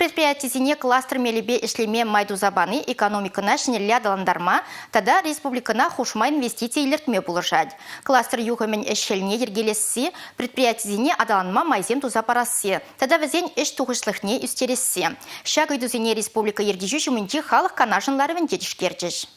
Предприятисене кластер мелӗпе ӗҫлеме май туса пани экономикӑна ҫӗнӗлле аталантарма тата республикӑна хушма инвестици илӗртме пулӑшать. Кластер юхӑмӗн ӗҫ-хӗлне йӗркелесси, предприятисене аталанма майсем туса парасси тата вӗсен ӗҫ тухӑҫлӑхне ӳстересси. Ҫак ыйтусене республика ертӳҫи ҫумӗнчи халӑх канашӗн ларӑвӗнче тишкерчӗҫ.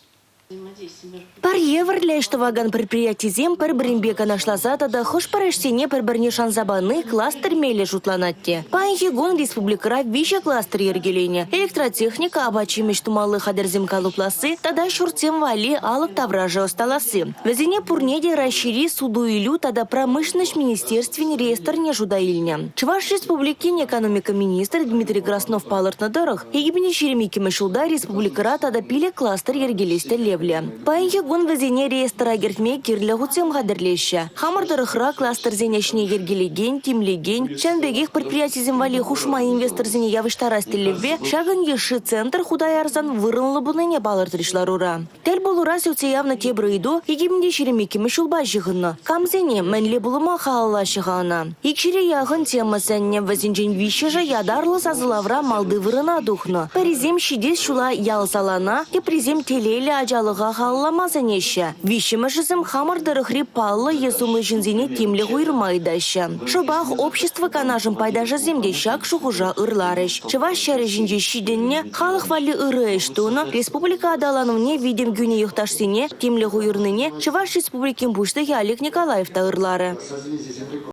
Пӗр евӗрлӗ ӗҫ тӑвакан предприятисем пӗр-пӗринпе канашласа тата хӑш-пӗр ӗҫсене пӗр-пӗрне шанса пани кластер мелӗ шутланать те. Паянхи кун республикӑра виҫӗ кластер йӗркеленӗ. Электротехника, апат-ҫимӗҫ тумалли хатӗрсем калӑпласси тата ҫуртсем валли алӑк таврашӗ ӑсталасси. Вӗсене пурне те Раҫҫейри суту-илӳ тата промышленноҫ министерствин реестрне шута илнӗ. Чӑваш Республикин экономика министрӗ Дмитрий Краснов палӑртнӑ тӑрӑх, 2022 ҫулта республикӑра тата 5 кластер йӗркелес тӗллевлӗ. Паянхи кун вӗсене реестра кӗртме кирлӗ хутсем хатӗрлеҫҫӗ. Хамӑр тӑрӑхра кластерсен ӗҫне йӗркелекен, тимлекен, ҫавӑн пекех предприятисем валли хушма инвесторсене явӑҫтарас тӗллевпе ҫакӑн йышши центр хута ярсан вырӑнлӑ пулнине палӑртрӗҫ ларура. Тӗл пулура сӳтсе явнӑ тепӗр ыйту 2022 ҫулпа ҫыхӑннӑ. Камсене, мӗнле пулӑма халаллаҫҫӗ-ха ӑна? Икҫӗре яхӑн тема сӗннӗ, вӗсенчен виҫҫӗшӗ ятарлӑ сасӑлавра малти вырӑна тухнӑ. Пӗрисем ҫитес ҫула ял-салана, теприсем телейлӗ ачалӑха халаллама сӗнеҫҫӗ. Виҫҫӗмӗшӗсем хамӑр тӑрӑхри паллӑ е сумлӑ ҫынсене тимлӗх уйӑрма ыйтаҫҫӗ. Шӑпах общество канашӗн пайташӗсем те ҫак шухӑша ырларӗҫ. Чӑваш ҫӗрӗ ҫинче ҫитӗннӗ, халӑх валли ырӑ ӗҫ тунӑ, республика аталанӑвне витӗм кӳнӗ йӑхташсене тимлӗх уйӑрнине Чӑваш Республикин Пуҫлӑхӗ Олег Николаев та ырларӗ.